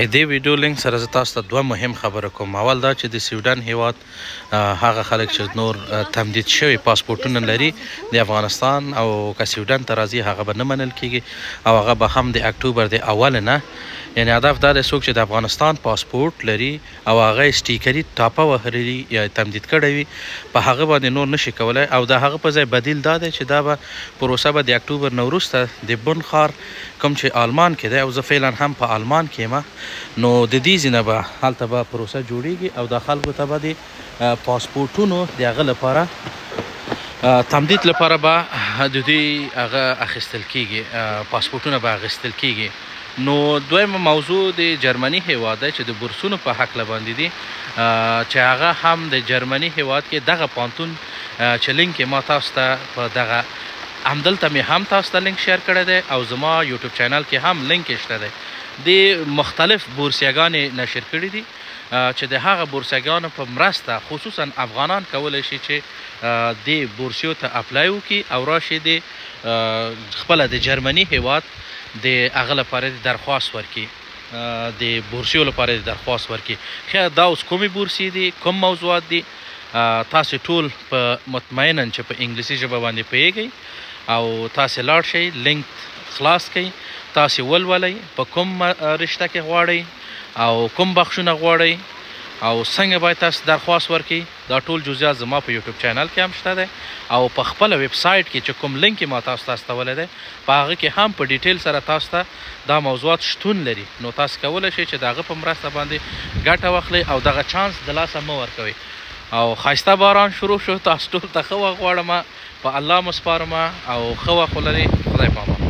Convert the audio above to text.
دې ویډیو لینک سره زه تاسو ته دوه مهم خبره کوم. اول دا چې د سویډن هیواد هغه خلک چې نور تمدید شوی پاسپورتونه لري د افغانستان او که سویډن ته راځي هغه به نه منل کیږي او هغه به هم د اکتوبر د اول نه، یعنی هدف دا دی څوک چې د افغانستان پاسپورت لري او هغه سټیکري ټاپه وهلي یا تمدید کړی وي په هغه باندې نور نشي کولای. او د هغه په ځای بدیل دا دی چې دا به پروسه به د اکتوبر نه وروسته د بن ښار کوم چې آلمان کې دی او زه فعلا هم په آلمان کې یم، نو د دې ځای نه به هلته به پروسه جوړیږي او دا خلکو ته به د پاسپورتونو د هغه لپاره تمدید لپاره به د دوی هغه اخیستل کیږي، پاسپورتونه به اخیستل کیږي. نو دویمه موضوع د جرمني هیواد دی چې د بورسونو په هکله باندې دي، چې هغه هم د جرمني هیواد کې دغه پوهنتون چې لینک یې ما تاسو ته په دغه همدلته مې هم تاسو ته لینک share کړی دی او زما یوټیوب channel کې هم لینک یې شته دی، د مختلف بورسیاګانې نشر کړي دي چې د هغه بورسیاګانو په مرسته خصوصا افغانان کولی شي چې دې بورسیو ته apply وکړي او راشي د خپله د جرمني هیواد د هغه لپاره د درخواست ورکړي، د بورسیو لپاره د درخواست ورکړي. ښه، دا اوس کومې بورسیې دي، کوم موضوعات دي، تاسې ټول په مطمئنا چې په انګلیسي ژبه باندې پوهېږئ او تاسې لاړ شئ لینک خلاص کړئ، تاسې ولولئ په کوم رشته کې غواړئ او کوم بخشونه غواړئ او څنګه باید تاسو درخواست ورکړئ. دا ټول جزئیات زما په یوټیوب channel کې هم شته دی او په خپله ویب سایټ کې چې کوم لینک ما تاسو ته استولی دی په هغه کې هم په detail سره تاسو ته دا موضوعات شتون لري. نو تاسو کولی شئ چې د هغه په مرسته باندې ګټه واخلئ او دغه چانس د لاسه مه ورکوئ. او ښایسته باران شروع شو، تاسو ټول ته ښه وخت غواړم، په الله مو سپارم او ښه وخت ولرئ. خدای پامان.